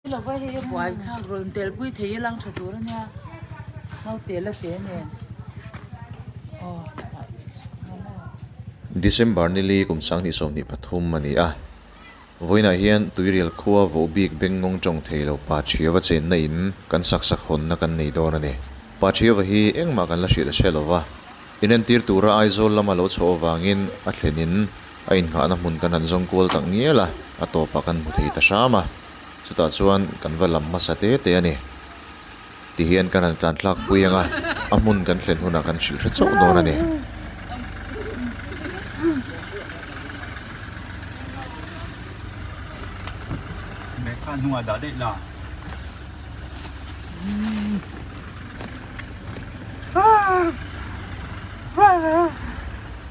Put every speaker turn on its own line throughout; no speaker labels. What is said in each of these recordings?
Lova hei a buai thlak rawn tel pui thei i lang tha tur a nia naute la te nen aw.
December nili kum 2023 a ni a, vawiinah hian Tuirial khua vohbik bengngawng tawng thei lo Pa Thiava chenna in kan sak sak hawnna kan nei dawn a ni. Pa Thiava hi engmah kan la hrilh hre lova, inentir tura Aizawl lama lo chhoh avangin a thlenin a innghahna hmun kan han zawng kual tak ngial a, a tawpah kan hmu thei ta hram a. Chutah chuan kan va lam hmasa te te a ni. Tihian kan han tlan thlak pui ang a, a hmun kan thlen hunah kan hrilh hre chauh dawn a ni.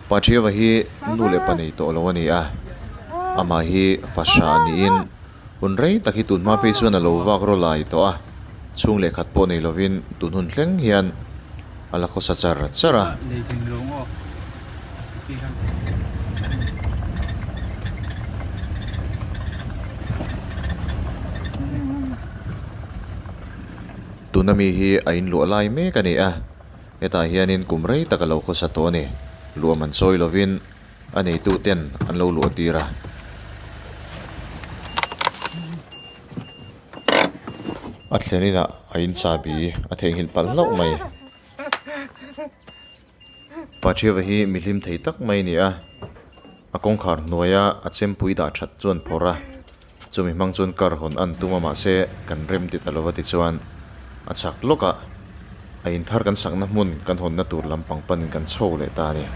Pathiava hi nu leh pa nei tawh lo a ni a, amah hi fahrah niin Hun rei tak hi tun hma phei chuan a lo vak raw lai tawh a, chhung leh khat pawh nei lovin tun hun thleng hian a la khawsa char char a. Tuna mi hi a inluah lai mek a ni a, hetah hianin kum rei tak a lo khawsa tawh a ni. Luah man chawi lovin. A neitu ten an lo luah tir a. A thlen inah a in chahbi a theihnghilh palh hlauh mai. Pathiava hi mi hlim thei tak mai a ni a, a kawngkhar hnuaia a chempui dah that chuan phawrh a, chumi hmang chuan car hawn an tum a mahse kan rem ti ta lova tichuan a chak lawk a, a in thar kan sakna hmun kan hawnna tur lampang panin kan chho leh ta a ni.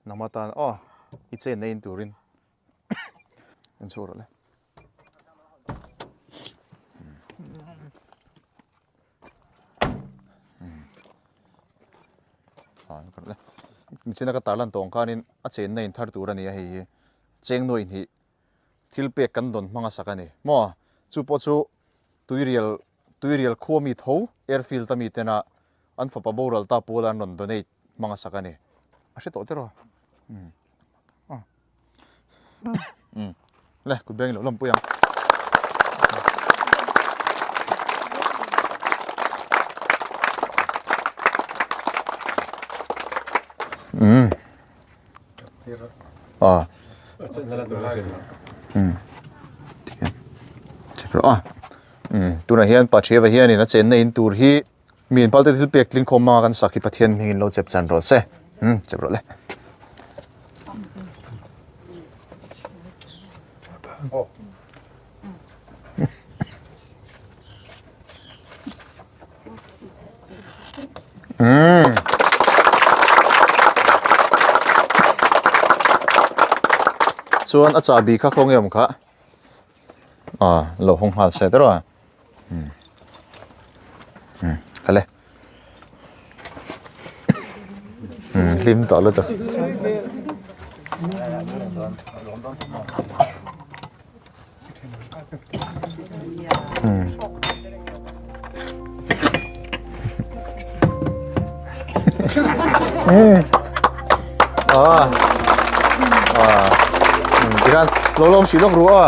Nangmah tan aw i chen na in turin en chhuak rawh le. Nichina ka tarlan tawng khanin a chenna in thar tur a ni a hei hi cheng nuai hnih thil pek kan dawn hmang a sak a ni maw chu pawh chu tuirial Tuirial khua mi tho airfield a mi tena an fapa boral ta pawl an rawn donate hmang a sak a ni. A hre tawh tiraw? Umm. Umm. Le, kut beng i lo lawmpui ang. Umm. Ah. Umm. Chhiprawh a. Umm tunah hian Pathiava hianin a chenna in tur hi mi in palte thil pek tling khawm hmanga kan sak hi Pathian hmingin lo chep chan rawh se. Umm chep rawh le. Umm. Chuan a chahbi kha khawnge awm kha? Ah lo hawng nghal se tawrh a umm umm kale umm hlim tawh lutuk umm umm ah ah tikhan lo lawm si lawk ru a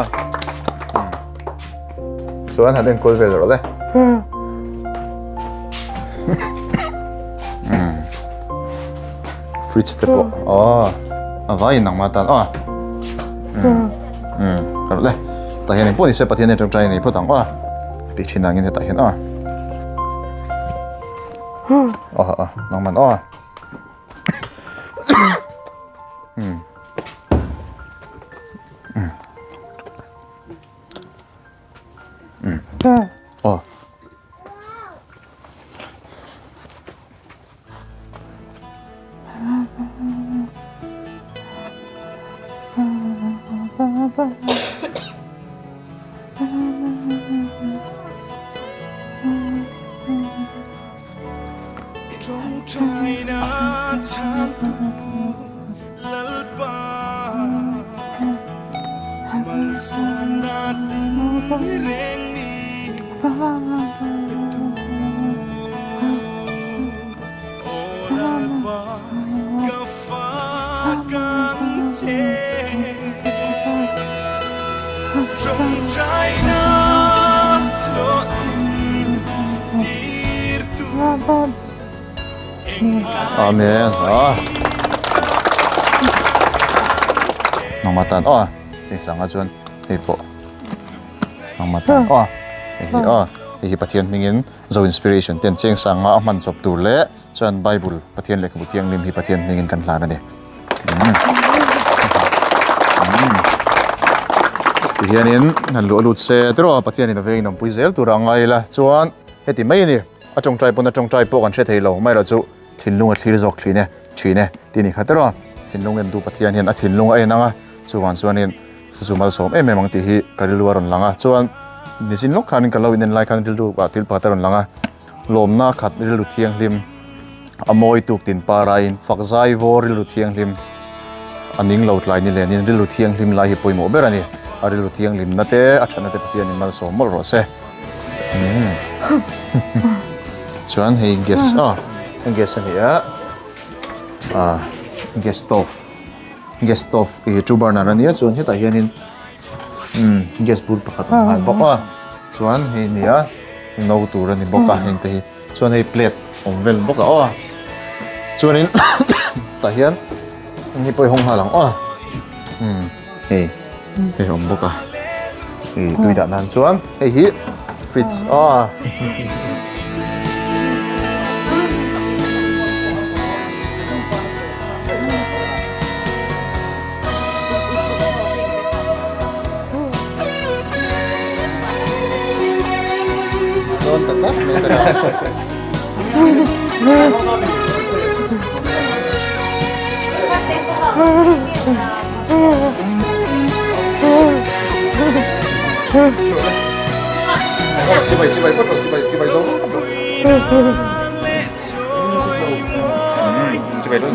chuan han enkawl vel rawh le fridge te pawh ah a vai in nangmah tan ah ka rawh le tah hian engpawh ni se Pathian hian tawngtai a nei phawt ang aw tih thin angin hetah hian aw aw aw nangman aw aw. Amen. Ah. Nangmah tan aw. Cheng sanga chuan hei pawh. Nangmah tan aw. Hei hi aw. Hei hi Pathian hmingin Zo Inspiration ten cheng sanga a hman chawp tur leh chuan Bible Pathian lehkhabu thianghlim hi Pathian hmingin kan hlan a ni. Tihianin han luah lut se tiraw Pathianin a vengin awmpui zel tur a ngai ila chuan heti mai a ni. A tawngtai pawn a tawngtai pawh kan hre thei lo mai erawh chu thinlung a thlir zawk thin e thin e tih ni kha tiraw thinlung entu Pathian hian a thinlung a en ang a chuvang chuanin chu malsawm em em ang tih hi ka rilru a rawn lang a chuan nichin lawk khanin ka lo inen lai khan rilru ah thil pakhat a rawn lang a lawmna khat rilru thianghlim a mawi tuk tin paraiin fak zai vawr rilru thianghlim a ning lo tlai ni lenin rilru thianghlim lai hi pawimawh ber a ni a rilru thianghlimna te a thatna te Pathianin malsawm mawlh rawh se. Chuan hei gas a gas a ni a ah gas stove gas stove ih two burner a nia chuan hetah hianin umm gas bur pakhat a awm nghal bawk a chuan hei a ni a no tur a ni bawk a heng te hi chuan hei plate awm vel bawk a aw chuanin tah hian heng hi pawh i hawng nghal ang aw umm hei hei awm bawk a ih tui dah nan chuan hei hi fridge aw. Chibai chibai phawt rawh chibai chibai zo phawt rawh. Chibai dawn.